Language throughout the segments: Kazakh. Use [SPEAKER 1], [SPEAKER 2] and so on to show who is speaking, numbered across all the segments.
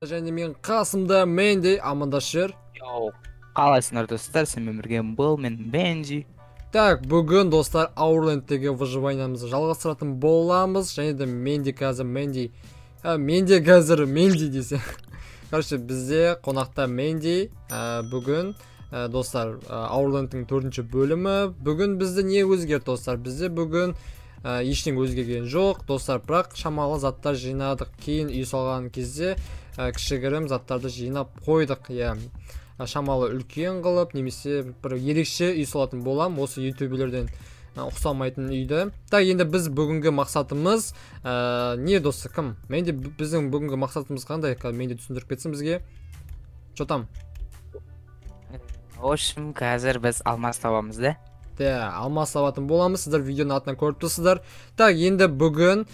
[SPEAKER 1] Және мен қасымда Менди, амандасып жібер.
[SPEAKER 2] Йоу, қалайсыңдар, достар? Сенімен бірге бұл мен, Бенджи.
[SPEAKER 1] Так, бүгін, достар, Аурлендтегі выживаниямызды жалғастыратын боламыз. Және де Менди қазір Менди, менде қазір Менди десе. Короче, бізде қонақта Менди. Бүгін, достар, Аурлендтің төртінші бөлімі. Бүгін бізде не өзгерді, достар? Бізде бүгін ештеңе өзгерген жоқ, достар, бірақ шамалы заттар жинадық. Кейін үй салған кезде кішігірім заттарды жинап қойдық, иә. Шамалы үлкен қылып, немесе бір ерекше үй салатын болам, осы ютуберлерден ұқсамайтын үйді. Так, енді біз бүгінгі мақсатымыз не, достар, кім? Менде біздің бүгінгі мақсатымыз қандай? Қазір менде түсіндіріп кетсін бізге. Чё там?
[SPEAKER 2] В общем, қазір біз алмас табамыз, да?
[SPEAKER 1] Да, алмас табатын боламыз. Сіздер видеоның атынан көріп тұрсыздар. Так, енді бүгін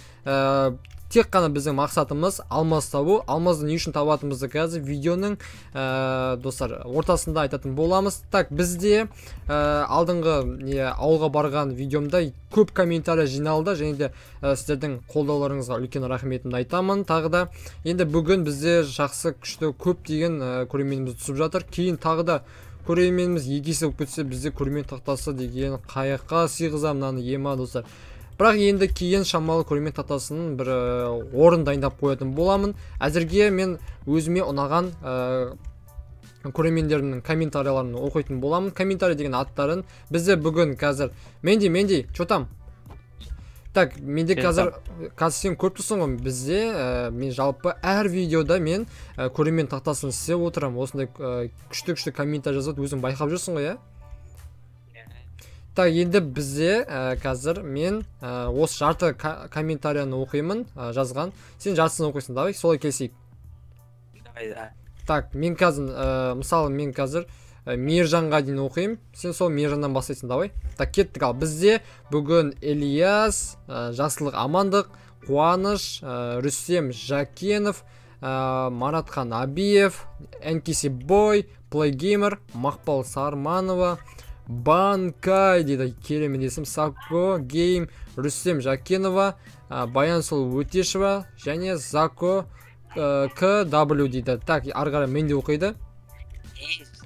[SPEAKER 1] тек қана біздің мақсатымыз алмас табу. Алмазды не үшін табатынымызды қазір видеоның, достар, ортасында айтатын боламыз. Так, бізде алдыңғы не ауылға барған видеомда көп комментарий жиналды, және де сіздердің қолдауларыңызға үлкен рахметімді айтамын тағы да. Енді бүгін бізде жақсы күшті көптеген көрерменіміз түсіп жатыр. Кейін тағы да көрерменіміз екі есе болып кетсе, бізде көрермен тақтасы деген қаяққа сыйғызамын мынаны, ема, достар. Бірақ енді кейін шамалы көрермен тақтасының бір орын дайындап қоятын боламын. Әзірге мен өзіме ұнаған көрермендерімнің комментарияларын оқитын боламын. Комментарий деген аттарын бізде бүгін қазір Менди, Менди, чё там? Так, менде
[SPEAKER 2] Чё
[SPEAKER 1] қазір,
[SPEAKER 2] там?
[SPEAKER 1] Қазір сен көріп тұрсың ғой, бізде, мен жалпы әр видеода мен көрермен тақтасын істеп отырамын. Осындай күшті-күшті комментарий жазады, өзің байқап жүрсің ғой, иә? Так, енді бізде қазір мен осы жарты комментарияны оқимын, жазған. Сен жартысын оқисың, давай солай келісейік.
[SPEAKER 2] Давай, да.
[SPEAKER 1] Так, мен қазір, мысалы, мен қазір Мейіржанға дейін оқимын. Сен сол Мейіржаннан бастайсың, давай. Так, кеттік. Ал бізде бүгін Ильяс, Жақсылық Амандық, Қуаныш, Рүстем Жакенов, Маратхан Абиев, NKC Boy, Playgamer, Мақпал Сарманова, Банкай дейді, керемет есім, Сако Гейм, Рүстем Жакенова, Баян Сұлу Өтешева және Зако, КW дейді. Так, ары қарай мен де оқиды.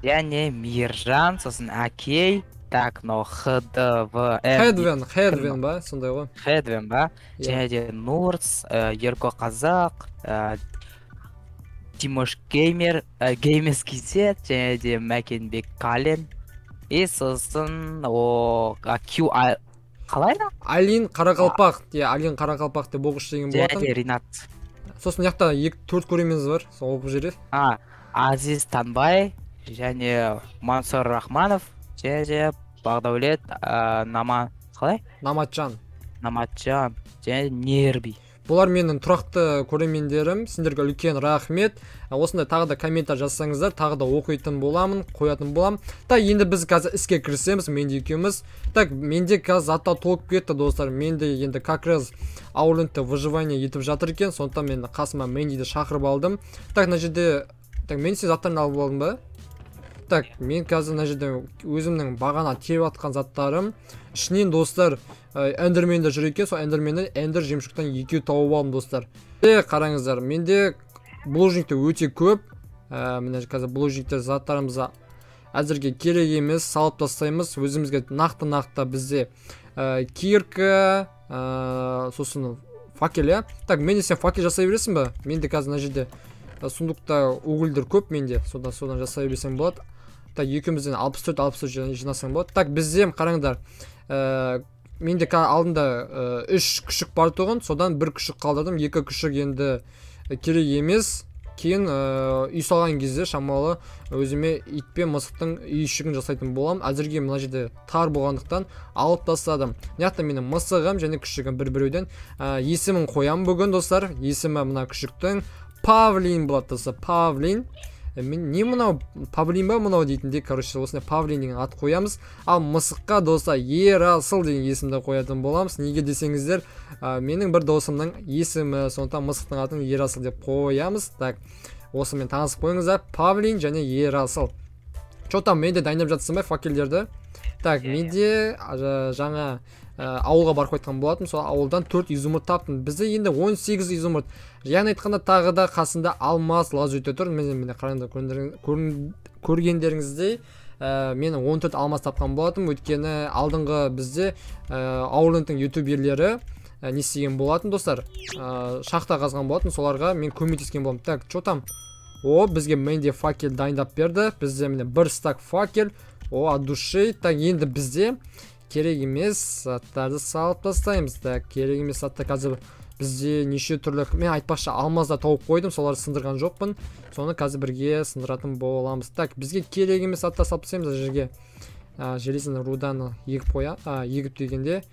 [SPEAKER 2] Және Мейіржан, сосын Әкей, так, мынау Х Д В М.
[SPEAKER 1] Хедвен, Хедвен ба, сондай ғой.
[SPEAKER 2] Хедвен ба?
[SPEAKER 1] Иә.
[SPEAKER 2] Және де Нурс, Ерко Қазақ, Тимош Геймер, Геймес KZ, және де Мәкенбек Кален. И сосын, о, а, Q, А, қалай да?
[SPEAKER 1] Алин Қарақалпақ, иә, Алин Қарақалпақ деп оқыш деген
[SPEAKER 2] Және
[SPEAKER 1] болатын.
[SPEAKER 2] де Ринат.
[SPEAKER 1] Сосын мына жақта екі, төрт көрерменіміз бар, сол оқып жібереді.
[SPEAKER 2] А, Азиз Танбай, және Мансұр Рахманов, және де Бағдәулет, Нама, қалай?
[SPEAKER 1] Наматжан.
[SPEAKER 2] Наматжан, және Нерби.
[SPEAKER 1] Бұлар менің тұрақты көрермендерім, сендерге үлкен рахмет. Осындай тағы да комментарий жазсаңыздар, тағы да оқитын боламын, қоятын боламын. Так, енді біз қазір іске кірісеміз, Менде екеуміз. Так, менде қазір заттар толып кетті, достар. Менде енді как раз Аурлендте выживание етіп жатыр екен, сондықтан мен қасыма Мендиді шақырып алдым. Так, мына жерде, так, мен сен заттарын алып алдым ба? Так, мен қазір мына жерде өзімнің бағана теріп жатқан заттарым ішінен, достар, эндермендер жүр екен, сол эндерменді эндер жемшіктен екеу тауып алдым, достар. Қараңыздар, менде булыжниктер өте көп. Міне қазір булыжниктер заттарымызға әзірге керек емес, салып тастаймыз. Өзімізге нақты-нақты бізде, кирка, сосын факел, иә? Так, менде сен факел жасай бересің ба? Менде қазір мына жерде, сундукта угольдер көп менде, содан жасай берсең болады. Так, екеумізден алпыс төрт, алпыс төрт жинасаң болады. Так, бізде қараңдар, менде алдында, үш күшік бар тұғын, содан бір күшік қалдырдым, екі күшік енді керек емес. Кейін, үй салған кезде шамалы өзіме ит пен мысықтың үйшігін жасайтын боламын. Әзірге мына жерде тар болғандықтан алып тастадым. Мына жақта менің мысығым және күшігім бір-біреуден. Есімін қоямын бүгін, достар. Есімі мына күшіктің Павлин болады, достар. Павлин. Мен не мынау павлин ба мынау дейтіндей, короче, осындай павлин деген ат қоямыз. Ал мысыққа, достар, Ерасыл деген есімді қоятын боламыз. Неге десеңіздер, менің бір досымның есімі, сондықтан мысықтың атын Ерасыл деп қоямыз. Так, осымен танысып қойыңыздар, Павлин және Ерасыл. Чё там, менде дайындап жатсың ба факелдерді? Так,
[SPEAKER 2] Иә, иә.
[SPEAKER 1] менде, жаңа, Ауылға барып қайтқан болатын. Сол ауылдан 4 изумруд таптым. Бізде енді 18 изумруд. Яғни айтқанда тағы да қасында алмаз, лазурит тұр. Міне қараңдар, көргендеріңіздей, мен 14 алмаз тапқан болатынмын. Өйткені алдыңғы бізде ауылдың ютуберлері не істеген болатын достар, шахта қазған болатын, соларға мен көмектескен болдым. Так, что там? О, бізге Мэнди факел дайындап берді. Бізде міне бір стак факел. О, от души. Так, енді бізде керек емес заттарды салып тастаймыз. Так, керек емес затты қазір бізде неше түрлі, мен айтпақшы алмаз да тауып қойдым, соларды сындырған жоқпын. Соны қазір бірге сындыратын боламыз. Так, бізге керек емес заттар салып тастаймыз мына жерге. Железный руданы егіп қоя, егіп дегенде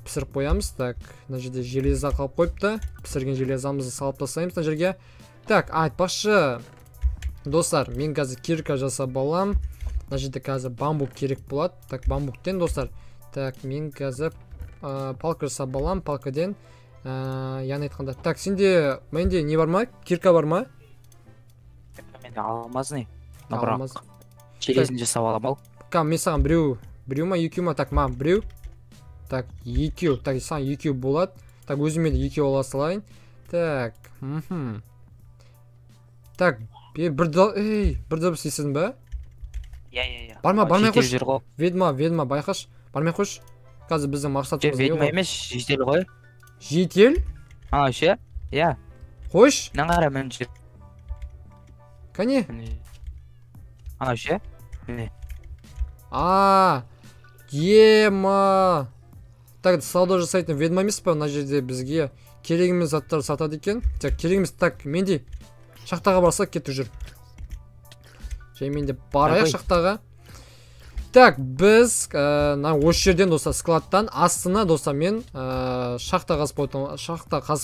[SPEAKER 1] пісіріп қоямыз. Так, мына жерде железа қалып қойыпты. Пісірген железамызды салып тастаймыз мына жерге. Так, айтпақшы достар, мен қазір кирка жасап алам. Мына жерде қазір бамбук керек болады. Так, бамбуктен достар. Так, мен қазір палка жасап алам, палкаден. Яғни айтқанда. Так, сенде, менде не бар ма? Кирка бар ма?
[SPEAKER 2] Менде алмазный. Бірақ железін жасап алам ал.
[SPEAKER 1] Мен саған біреу ма, екеу ма? Так, маған біреу. Так, екеу. Так, саған екеу болады. Так, өзіме де екеу ала салайын. Так, Так, бір дыбыс естідің ба?
[SPEAKER 2] Иә.
[SPEAKER 1] Барма, бармай қойшы. Ведьма, ведьма, байқашы. Бармай қойшы. Қазір біздің мақсатымыз не ғой?
[SPEAKER 2] Ведьма емес, житель ғой.
[SPEAKER 1] Житель?
[SPEAKER 2] А, ше? Иә.
[SPEAKER 1] Қойшы.
[SPEAKER 2] Мына қара, міне жүр.
[SPEAKER 1] Кәне?
[SPEAKER 2] Анау ше? Міне.
[SPEAKER 1] А, ема. Так, сауда жасайтын ведьма емес па? Мына жерде бізге керек емес заттар сатады екен. Так, керек емес. Так, менде шахтаға барсақ кетіп жүр. Және менде барайық шахтаға. Так, біз осы жерден достар, складтан астына достар мен шахта қазып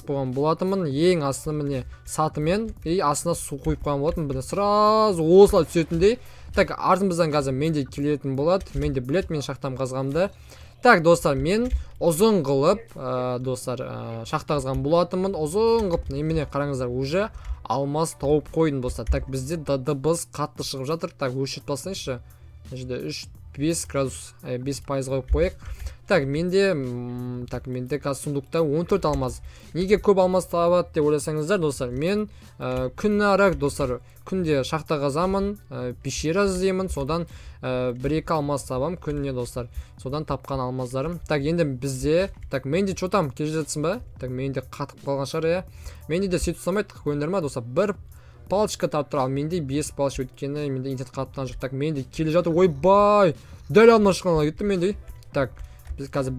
[SPEAKER 1] қойған болатынмын. Ең астына міне сатымен и астына су құйып қойған болатынмын. Міне сразу осылай түсетіндей. Так, артымыздан қазір менде келетін болады. Менде білет, мен шахтам қазғанымды. Так, достар, мен ұзын қылып, достар, шахта қазған болатынмын. Ұзын қылып, міне қараңыздар, уже алмаз тауып қойдым, достар. Так, бізде дыбыс қатты шығып жатыр. Так, өшіріп тастайыншы. Мына жерде 3-5 градус, 5% қойып қояйық. Так, менде, менде қазір сундукта 14 алмаз. Неге көп алмаз табады деп ойласаңыздар, достар, мен күн ара, достар, күнде шахта қазамын, пещера іздеймін, содан 1-2 алмаз табам күніне, достар. Содан тапқан алмаздарым. Так, енді бізде, так, менде что там, келе жатсың ба? Так, менде қатып қалған шығар, иә. Менде де сөйтіп ұстамайды, көрдіңдер ма, достар, бір палочка тауып тұр, ал менде 5 палочка, өйткені менде интернет қатып жоқ. Так, менде келе жатыр, ойбай, дәл алдыма шыққанға кетті менде. Так, біз қазір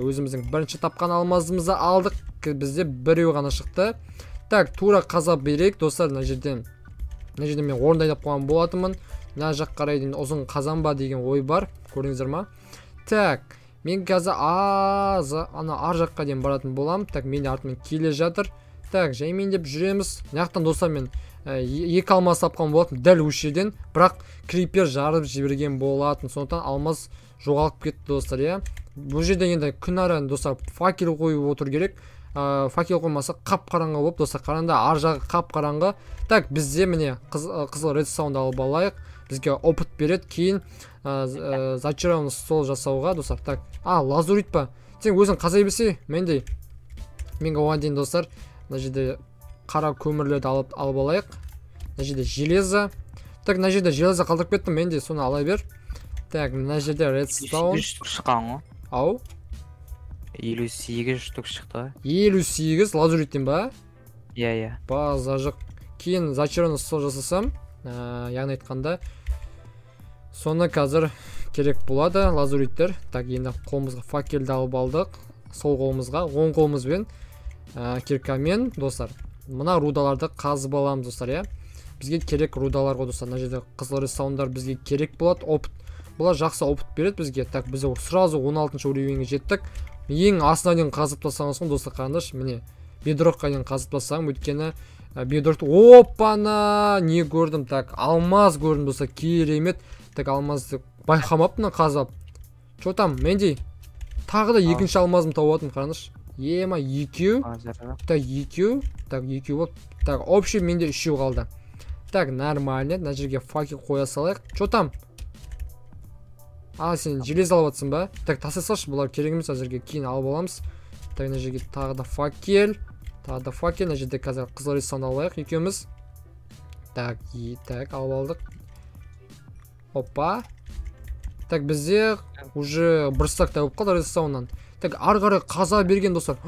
[SPEAKER 1] өзіміздің бірінші тапқан алмазымызды алдық, бізде біреу ғана шықты. Так, тура қаза берейік, достар, мына жерден мен орын дайындап қойған болатынмын. Мына жаққа қарай дейін ұзын қазан ба деген ой бар, көрдіңіздер ма? Так, мен қазір ана ар жаққа дейін баратын боламын. Так, мен артымнан келе жатыр. Так, жаймен деп жүреміз. Мына жақтан, достар, мен 2 алмаз тапқан болатын дәл осы жерден, бірақ крипер жарып жіберген болатын, сондықтан алмаз жоғалып кетті, достар, иә. Бұл жерде енді күн ара, достар, факел қойып отыру керек. Факел қоймаса қап-қараңғы болып, достар, қараңда ар жағы қап-қараңғы. Так, бізде міне қызыл редстоунды алып алайық, бізге опыт береді кейін зачарованный стол жасауға, достар. Так, лазурит па? Сен өзің қазай берсей, мендей. Мен оған дейін, достар, мына жерде қара көмірлерді алып алайық. Мына жерде железо. Так, мына жерде железо қалдырып кеттім, мен де соны ала бер. Так, мына жерде редстоун.
[SPEAKER 2] 58 штук шыққан ғой.
[SPEAKER 1] Ау?
[SPEAKER 2] 58 штук шықты.
[SPEAKER 1] 58 лазуриттен ба?
[SPEAKER 2] Иә, иә.
[SPEAKER 1] База жоқ. Кейін зачарованный стол жасасам, яғни айтқанда, соны қазір керек болады лазуриттер. Так, енді қолымызға факелді алып алдық. Сол қолымызға, оң қолымызбен, киркамен, достар, мына рудаларды қазып аламыз, достар, иә. Бізге керек рудалар ғой, достар. Мына жерде қызыл редстоундар бізге керек болады. Опыт. Бұлар жақсы опыт береді бізге. Так, біз сразу 16 уровеньге жеттік. Ең астына дейін қазып тастаған соң, достар, қараңдаршы, міне бедрокқа дейін қазып тастағам, өйткені бедрокты, опана, не көрдім? Так, алмаз көрдім, достар, керемет. Так, алмазды байқамаппын қазып. Чё там, Менди? Тағы да екінші алмазым тауып алдым, қараңдаршы. Ема, екеу. Так, екеу. Так, екеу болып. Так, общий менде үшеу қалды. Так, нормально. Мына жерге факел қоя салайық. Чё там? А, сен железо алып жатсың ба? Так, тастай салшы, бұлар керек емес әзірге, кейін алып аламыз. Так, мына жерге тағы да факел, тағы да факел. Мына жерде қазір қызыл редстоун алайық екеуміз. Так, так, алып алдық. Опа. Так, бізде уже бір стактай болып қалды редстоуннан. Так, ары қарай қаза берген, достар.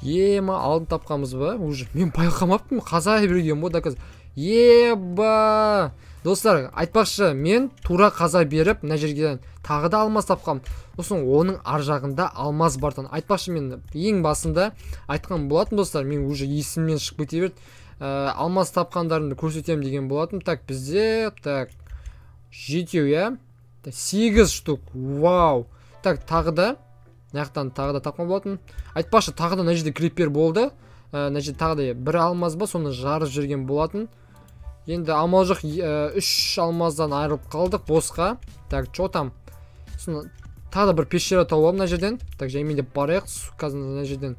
[SPEAKER 1] Ема, алдын тапқанбыз ба? Уже мен байқамаппын, қаза берген ғой, доказ. Еба! Достар, айтпақшы, мен тура қаза беріп, мына жерден тағы да алмаз тапқам. Сосын оның ар жағында алмаз бар. Айтпақшы, мен ең басында айтқан болатын, достар, мен уже есімнен шығып кете берді. Алмаз тапқандарымды көрсетемін деген болатын. Так, бізде, так, 7, иә? 8 штук. Вау. Так, тағы да мына жақтан тағы да тапқан болатын. Айтпақшы, тағы да мына жерде крипер болды. Мына жерде тағы да бір алмаз ба, соны жарып жіберген болатын. Енді амал жоқ, 3 алмаздан айырылып қалдық босқа. Так, чё там? Соны тағы да бір пещера тауып аламын мына жерден. Так, жаймен деп барайық. Қазір мына жерден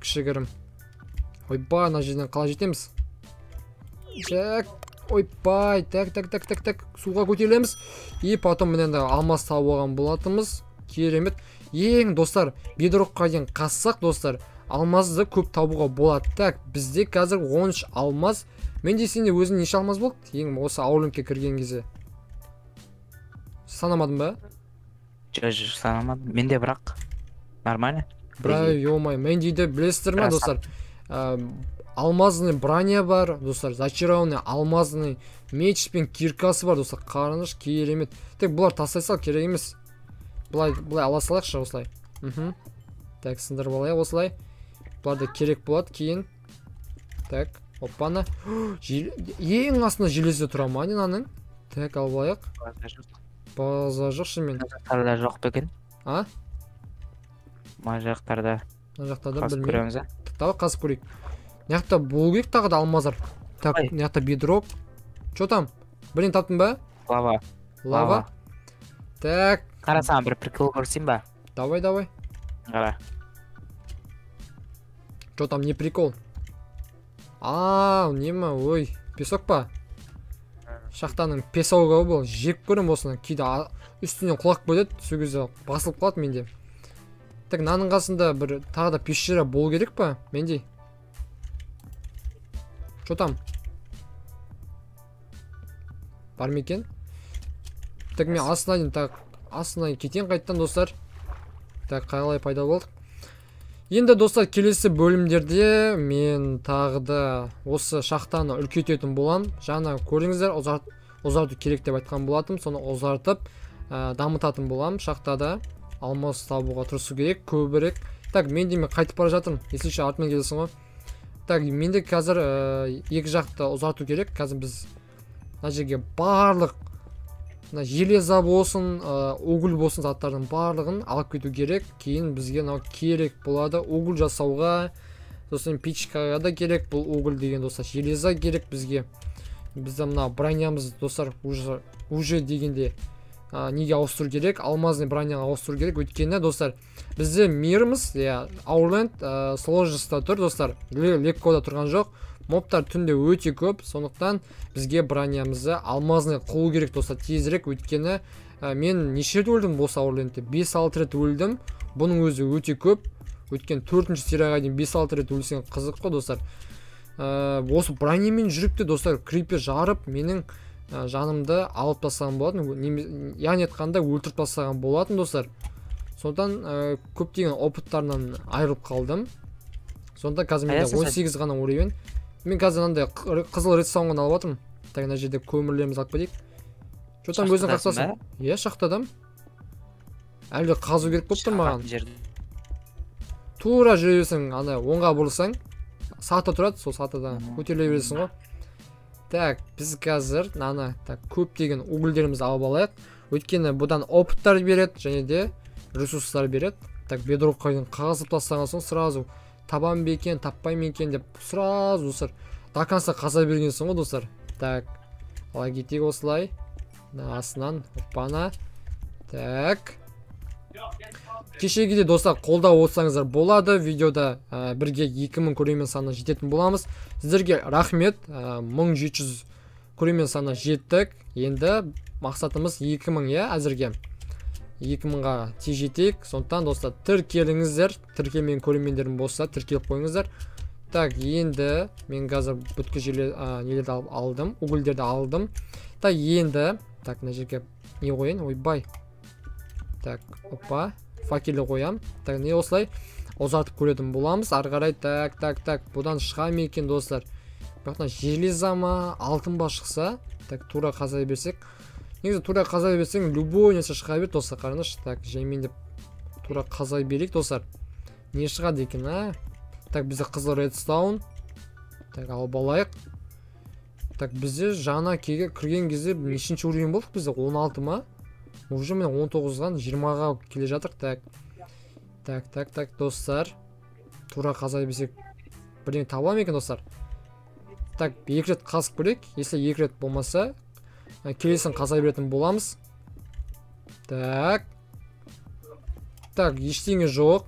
[SPEAKER 1] кішігірім. Ойбай, мына жерден қалай жетеміз? Так, ойбай, так, так, так, так, так, суға көтерілеміз. И потом мына енді алмаз тауып алған болатынбыз. Керемет. Ең, достар, бедрокқа дейін қазсақ, достар, алмазды көп табуға болады. Так, бізде қазір 13 алмаз. Менде сенде өзің неше алмаз болды? Ең осы Аурлендке кірген кезде. Санамадың ба?
[SPEAKER 2] Жоқ, жоқ, санамадым. Менде бірақ нормально.
[SPEAKER 1] Бірақ, ё-моё, менде де білесіздер ма, достар? Алмазный броня бар, достар, зачарованный алмазный меч пен киркасы бар, достар, қарыныш керемет. Так, бұлар тастай сал, керек емес. Былай, былай ала салайықшы осылай. Так, сындырып алайық осылай. Бұлар да керек болады кейін. Так, оппана. Ең астында железо тұра ма мынаның? Так, алып алайық. База жоқ шынымен.
[SPEAKER 2] Мына жақтарда жоқ па екен?
[SPEAKER 1] А?
[SPEAKER 2] Мына жақтарда.
[SPEAKER 1] Мына жақтарда
[SPEAKER 2] Қазып
[SPEAKER 1] білмеймін.
[SPEAKER 2] көреміз, а?
[SPEAKER 1] Давай қазып көрейік. Мына жақта болу керек тағы да алмаздар. Так,
[SPEAKER 2] Ай.
[SPEAKER 1] мына жақта бедрок. Чё там? Бірдеңе таптың ба?
[SPEAKER 2] Лава.
[SPEAKER 1] Лава. Так.
[SPEAKER 2] Қара, саған бір прикол көрсетейін ба?
[SPEAKER 1] Давай, давай.
[SPEAKER 2] Қара.
[SPEAKER 1] Чё там, не прикол? А, не ма, ой, песок па? Шахтаның песогы бұл, жек көремін осыны. Кейде үстінен құлап кетеді, сол кезде басылып қалады менде. Так, мынаның қасында бір тағы да пещера болу керек па? Менде. Чё там? Бар ма екен? Так, мен астына дейін, так, астына дейін кетейін қайтадан, достар. Так, қалай пайда болдық? Енді, достар, келесі бөлімдерде мен тағы да осы шахтаны үлкейтетін боламын. Жаңа көрдіңіздер, ұзарту керек деп айтқан болатынмын. Соны ұзартып, дамытатын боламын. Шахтада алмаз табуға тырысу керек, көбірек. Так, мен де қайтып бара жатырмын. Если что, артымнан келесің ғой. Так, менде қазір, екі жақты ұзарту керек. Қазір біз мына жерге барлық мына железо болсын, уголь болсын заттардың барлығын алып кету керек. Кейін бізге мынау керек болады уголь жасауға, сосын печкаға да керек бұл уголь деген, достар, железо керек бізге. Бізде мына бронямыз, достар, уже дегенде, неге ауыстыру керек? Алмазный броняға ауыстыру керек. Өйткені, достар, бізде миріміз, иә, Аурланд, сложностьта тұр, достар, легкода тұрған жоқ. Мобтар түнде өте көп, сондықтан бізге бронямызды алмазный қылу керек, достар, тезірек. Өйткені, мен неше рет өлдім осы Аурландте? 5-6 рет өлдім. Бұның өзі өте көп. Өйткені 4-ші серияға дейін 5-6 рет өлсең қызық қой, достар. Осы бронямен жүріп те, достар, крипер жарып менің, жанымды алып тастаған болатын, яғни айтқанда өлтіріп тастаған болатын, достар. Сондықтан, көптеген опыттарынан айырылып қалдым. Сондықтан қазір менде
[SPEAKER 2] Аясы сәт.
[SPEAKER 1] 18 ғана уровень. Мен қазір мынандай қызыл редстоун ғана алып жатырмын. Так, мына жерде көмірлерімізді алып кетейік. Чё там, өзің
[SPEAKER 2] Шахтадасың
[SPEAKER 1] қақсасың?
[SPEAKER 2] ба?
[SPEAKER 1] Иә, шахтадам. Әлі қазу керек болып тұр маған.
[SPEAKER 2] Шахтатын жерде.
[SPEAKER 1] Тура жүре берсең, ана оңға бұрылсаң, саты тұрады, сол сатыдан көтеріле бересің ғой. Так, біз қазір мынаны, так, көптеген угольдерімізді алып алайық. Өйткені бұдан опыттар береді және де ресурстар береді. Так, бедрокқа дейін қазып тастаған соң сразу табам ба екен, таппай ма екен деп сразу, достар, до конца қаза бергенсің ғой, достар. Так, ала кетейік осылай. Мына астынан, оппана. Так. Кешегідей, достар, қолдау болсаңыздар болады. Видеода, бірге 2000 көрермен санына жететін боламыз. Сіздерге рахмет. 1700 көрермен санына жеттік. Енді мақсатымыз 2000, иә, әзірге. 2000-ға тез жетейік. Сондықтан достар тіркеліңіздер, тіркелмеген көрермендерім болса тіркеліп қойыңыздар. Так, енді мен қазір бүткіл нелерді алып алдым, угольдерді алдым. Так, енді, так, мына жерге не қояйын? Ойбай. Так, опа, факелді қоям. Так, не осылай ұзартып көретін боламыз. Ары қарай, так, так, так, бұдан шыға ма екен, достар? Бірақ железа ма, алтын ба шықса, так, тура қаза берсек. Негізі тура қаза берсең, любой нәрсе шыға береді, достар, қараңдаршы. Так, жаймен деп тура қаза берейік, достар. Не шығады екен, а? Так, бізде қызыл редстоун. Так, алып алайық. Так, бізде жаңа кірген кезде нешінші уровень болдық бізде? 16 ма? Уже міне 19-дан 20-ға келе жатырық. Так. Так, так, так, достар. Тура қаза берсек бірдеңе таба ма екен, достар? Так, 2 рет қазып көрейік. Если 2 рет болмаса, келесін қаза беретін боламыз. Так. Так, ештеңе жоқ.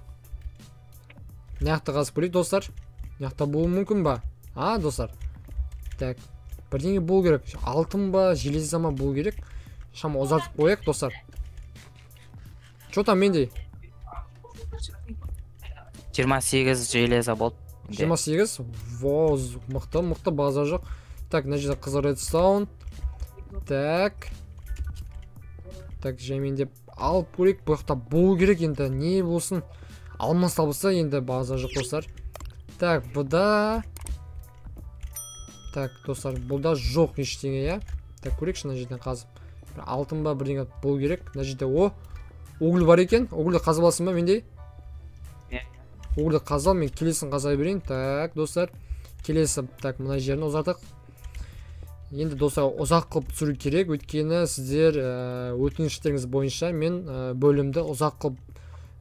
[SPEAKER 1] Мына жақта қазып көрейік, достар. Мына жақта болуы мүмкін ба? А, достар. Так, бірдеңе болу керек. Алтын ба, железа ма болу керек. Шама ұзартып қояйық, достар. Чё там менде?
[SPEAKER 2] 28 железа болды.
[SPEAKER 1] 28? Воу, мықты, мықты, базар жоқ. Так, мына жерде қызыл редстоун. Так. Так, жаймен деп алып көрейік. Бұл жақта болу керек енді, не болсын. Алмас табылса енді базар жоқ, достар. Так, бұда. Так, достар, бұда жоқ ештеңе, иә. Так, көрейікші мына жерден қазып. Бір алтын ба бірдеңе болу керек. Мына жерде, о, уголь бар екен. Угольді қазып аласың ба мендей?
[SPEAKER 2] Иә.
[SPEAKER 1] Угольді қазып ал, мен келесін қаза берейін. Так, достар, келесі, так, мына жерін ұзартық. Енді, достар, ұзақ қылып түсіру керек, өйткені сіздер өтініштеріңіз бойынша мен бөлімді ұзақ қылып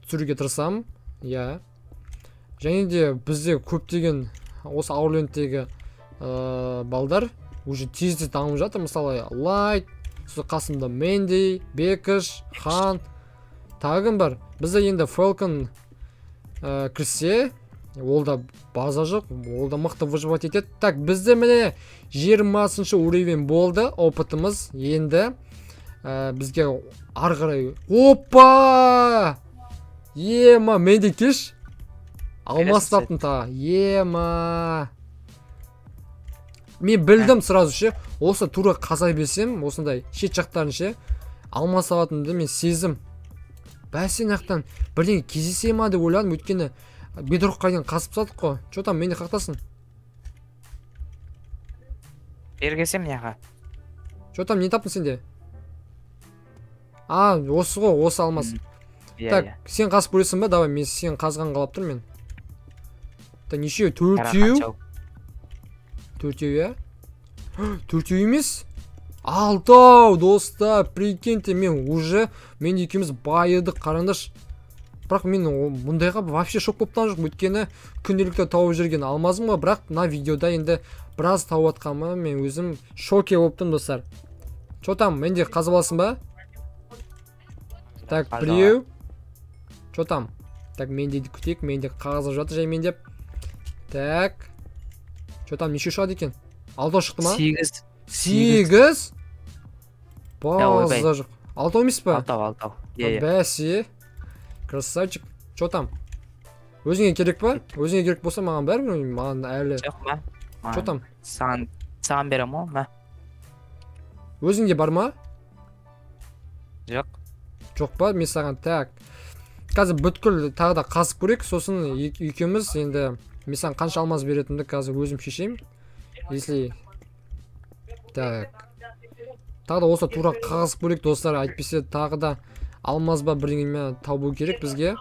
[SPEAKER 1] түсіруге тырысамын. Иә. Және де бізде көптеген осы Аурлендтегі балдар уже тез-тез дамып жатыр. Мысалы, Лайт, сосын қасымда Менди, Бекіш, Хан, тағы кім бар? Бізде енді Фелкон кірсе, ол да база жоқ, ол да мықты выживать етеді. Так, бізде міне 20-шы уровень болды, опытымыз. Енді бізге ары қарай. Опа! Ема, менде кеш. Алмас таптым тағы. Ема. Мен білдім сразу ше, осы тура қаза берсем, осындай шет жақтарын ше, алмас алатынымды мен сездім. Бәсе жақтан бірдеңе кездесе ма деп ойладым, өйткені бедрокқа дейін қазып тастадық қой. Чё там, мені қақтасың?
[SPEAKER 2] Бері келсем мына.
[SPEAKER 1] Чё там, не таптың сенде? А, осы ғой, осы алмас. Так, сен қазып көресің ба? Давай, мен сен қазған қалап тұрмын мен. Так, нешеу? Төртеу? Төртеу, иә? Төртеу емес? Алтау, достар, прикиньте, мен уже, мен екеуміз байыдық, қараңдаршы. Бірақ мен бұндайға вообще шок болып тұрған жоқпын, өйткені күнделікті тауып жүрген алмазым ғой, бірақ мына видеода енді біраз тауып жатқаныма мен өзім шоке болып тұрмын, достар. Чё там, менде қазып аласың ба? Так, біреу. Чё там? Так, менде күтейік, менде қазып жатыр жаймен деп. Так. Чё там, неше шығады екен? Алтау шықты ма?
[SPEAKER 2] 8.
[SPEAKER 1] 8? Базар жоқ. Алтау емес па?
[SPEAKER 2] Алтау, алтау. Иә, иә.
[SPEAKER 1] Бәсе. Красавчик. Чё там? Өзіңе керек па? Өзіңе керек болса маған бәрібір, маған әлі.
[SPEAKER 2] Жоқ, мә.
[SPEAKER 1] Чё там?
[SPEAKER 2] Саған беремін ғой, мә.
[SPEAKER 1] Өзіңде бар ма?
[SPEAKER 2] Жоқ.
[SPEAKER 1] Жоқ па? Мен саған так. Қазір бүткіл тағы да қазып көрейік, сосын екеуміз енді мен саған қанша алмаз беретінімді қазір өзім шешемін. Если так. Тағы да осы тура қазып көрейік, достар, әйтпесе тағы да алмаз ба бірдеңе табу керек бізге.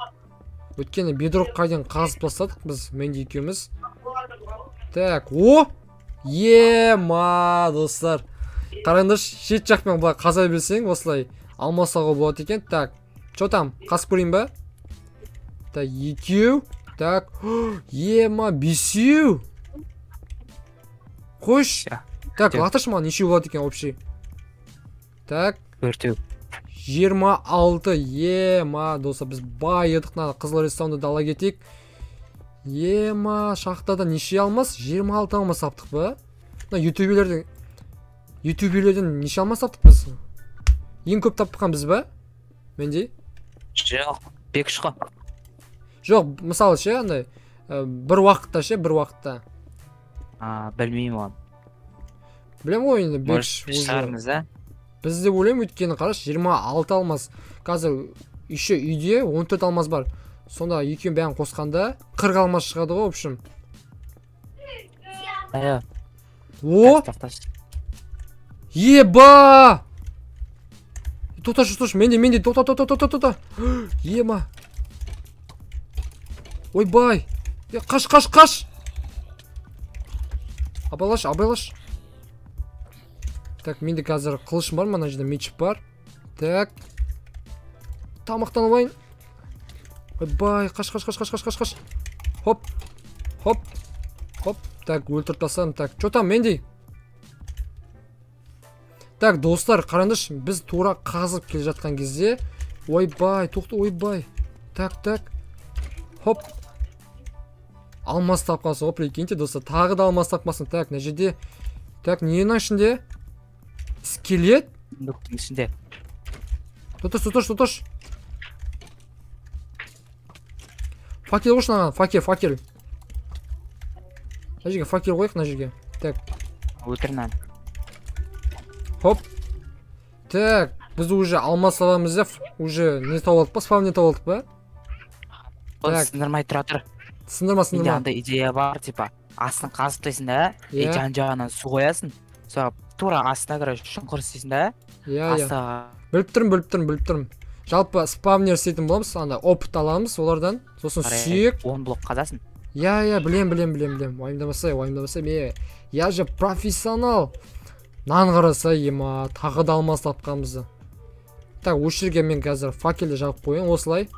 [SPEAKER 1] Өйткені бедрокқа дейін қазып тастадық біз, Менди екеуміз. Так, о! Ема, достар. Қараңдаршы, шет жақпен былай қаза берсең, осылай алмас алуға болады екен. Так, чё там? Қазып көрейін ба? Так, екеу. Так, ема, бесеу. Қойшы. Так, лақтыршы маған, нешеу болады екен общий? Так.
[SPEAKER 2] Төртеу.
[SPEAKER 1] 26, ема, достар, біз байыдық, мына қызыл редстоунды да ала кетейік. Ема, шахтада неше алмас? 26 алмас таптық па? Мына ютуберлерден неше алмас таптық біз? Ең көп тапқан біз ба? Менде?
[SPEAKER 2] Жоқ, Бекіш қой.
[SPEAKER 1] Жоқ, мысалы ше, андай бір уақытта ше, бір уақытта.
[SPEAKER 2] Білмеймін оны.
[SPEAKER 1] Білемін ғой енді, Бекіш
[SPEAKER 2] уже. Шығармыз, а?
[SPEAKER 1] Біз деп ойлаймын, өйткені қарашы, 26 алмаз. Қазір еще үйде 14 алмаз бар. Сонда екеуін бәрін қосқанда 40 алмаз шығады ғой, в общем. О! Еба! Тоқташы, тоқташы, менде, тоқта, тоқта, тоқта, тоқта. Ема. Ойбай. Қаш, қаш, қаш. Абайлаш, абайлаш. Так, менде қазір қылышым бар, мына жерде меч бар. Так. Тамақтанып алайын. Ойбай, қаш, қаш, қаш, қаш, қаш, қаш, қаш. Хоп. Хоп. Хоп. Так, өлтіріп тастадым. Так, чё там, Менди? Так, достар, қараңдаршы, біз тура қазып келе жатқан кезде, ойбай, тоқта, ойбай. Так, так. Хоп. Алмаз тапқансың ғой, прикиньте, достар, тағы да алмаз тапқансың. Так, мына жерде. Так, ненің ішінде? Скелет?
[SPEAKER 2] Сундуктың ішінде.
[SPEAKER 1] Тоқташы, тоқташы, тоқташы. Факел қойшы мынаған, факел, факел. Мына жерге факел қояйық, мына жерге. Так.
[SPEAKER 2] Өлтір мынаны.
[SPEAKER 1] Хоп. Так, біз уже алмаз аламыз деп, уже не тауып алдық па, спавн не тауып алдық па?
[SPEAKER 2] Так. Сындырмай тұра тұр.
[SPEAKER 1] Сындырма, сындырма.
[SPEAKER 2] Менде андай идея бар, типа, астын қазып тастайсың да, и жан-жағынан су қоясың. Соға тура астына, короче, шұңқыр істейсің да.
[SPEAKER 1] Иә, иә. Біліп тұрмын, біліп тұрмын, біліп тұрмын. Жалпы спавнер істейтін боламыз, анда опыт аламыз олардан. Сосын сүйек.
[SPEAKER 2] 10 блок қазасың.
[SPEAKER 1] Иә, иә, білем, білем, білем, білем. Уайымдамасай, уайымдамасай. Я же профессионал. Нан қараса, ема, тағы да алмаз тапқанбыз. Так, осы жерге мен қазір факелді жағып қояйын осылай.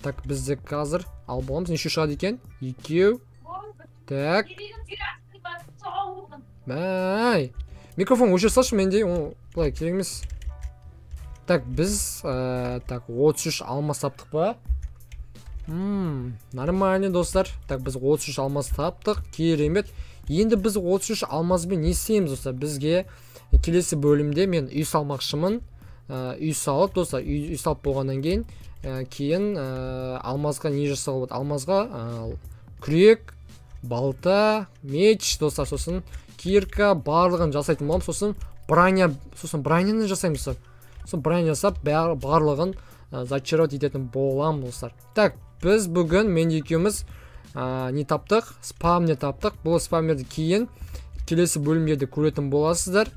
[SPEAKER 1] Так, бізде қазір алып аламыз. Неше шығады екен? Екеу. Так. Мәй. Микрофон өшіре салшы менде, ол былай керек емес. Так, біз так, 33 алмаз таптық па? Нормально, достар. Так, біз 33 алмаз таптық. Керемет. Енді біз 33 алмазбен не істейміз, достар? Бізге келесі бөлімде мен үй салмақшымын. Үй салып, достар, үй салып болғаннан кейін, кейін алмазға не жасауға болады? Алмазға күрек, балта, меч, достар, сосын кирка, барлығын жасайтын боламын. Сосын броня, сосын броняны жасаймыз, достар. Сосын броня жасап, барлығын зачаровать ететін боламын, достар. Так, біз бүгін мен екеуміз не таптық? Спавнер таптық. Бұл спавнерді кейін келесі бөлімдерде көретін боласыздар.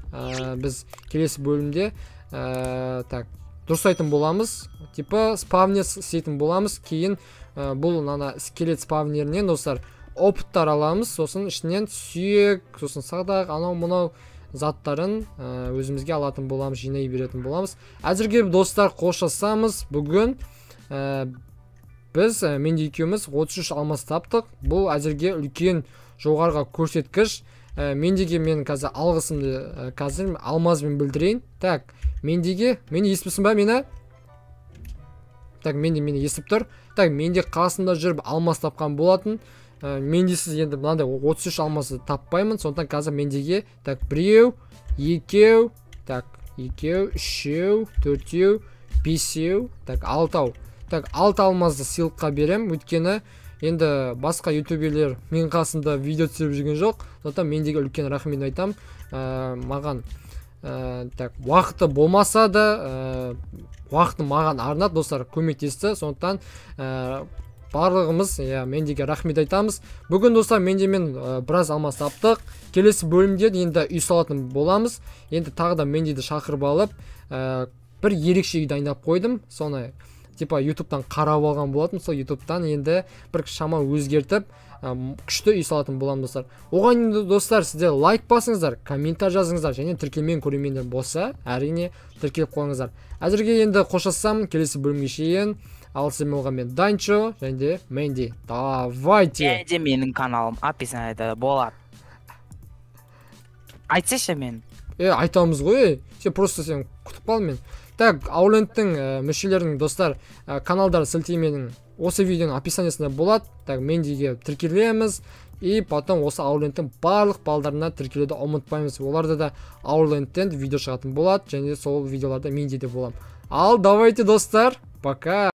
[SPEAKER 1] Біз келесі бөлімде так, дұрыстайтын боламыз. Типа спавнер істейтін боламыз. Кейін бұл ана скелет спавнерінен, достар, опыттар аламыз. Сосын ішінен сүйек, сосын садақ, анау мынау заттарын өзімізге алатын боламыз, жинай беретін боламыз. Әзірге, достар, қоштасамыз. Бүгін біз менде екеуміз 33 алмаз таптық. Бұл әзірге үлкен жоғарғы көрсеткіш. Мендеге мен қазір алғысымды қазір алмазбен білдірейін. Так, мендеге, мені естіпсің ба мені? Так, менде мені естіп тұр. Так, менде қасымда жүріп алмаз тапқан болатын. Мендесіз енді мынандай 33 алмазды таппаймын. Сондықтан қазір мендеге, так, біреу, екеу, так, екеу, үшеу, төртеу, бесеу, так, алтау. Так, 6 алмазды сыйлыққа берем. Өйткені енді басқа ютуберлер мен қасымда видео түсіріп жүрген жоқ. Сондықтан мендеге үлкен рахмет айтам. Маған так, уақыты болмаса да, уақытын маған арнап, достар, көмектесті. Сондықтан барлығымыз, иә, мендеге рахмет айтамыз. Бүгін, достар, мендемен біраз алмаз таптық. Келесі бөлімде енді үй салатын боламыз. Енді тағы да мендейді шақырып алып, бір ерекше үй дайындап қойдым. Соны типа ютубтан қарап алған болатын. Сол ютубтан енді бір шама өзгертіп, күшті үй салатын боламын, достар. Оған енді, достар, сіздер лайк басыңыздар, комментарий жазыңыздар және тіркелмеген көрермендер болса, әрине тіркеліп қойыңыздар. Әзірге енді қоштасамын, келесі бөлімге шейін. Ал сіздермен болған мен Данчо және де Мэнди. Давайте.
[SPEAKER 2] Және де менің каналым описаниеда болады. Айтсайшы мен.
[SPEAKER 1] Айтамыз ғой, сен просто сен күтіп қал мен. Так, Аулендтің мүшелерінің, достар, каналдары сілтеменің осы видеоның описаниясында болады. Так, Мендиге тіркелеміз. И потом осы Аулендтің барлық балдарына тіркелуді ұмытпаймыз. Оларда да Аулендтен видео шығатын болады және сол видеоларда Менди де боламын. Ал давайте, достар, пока.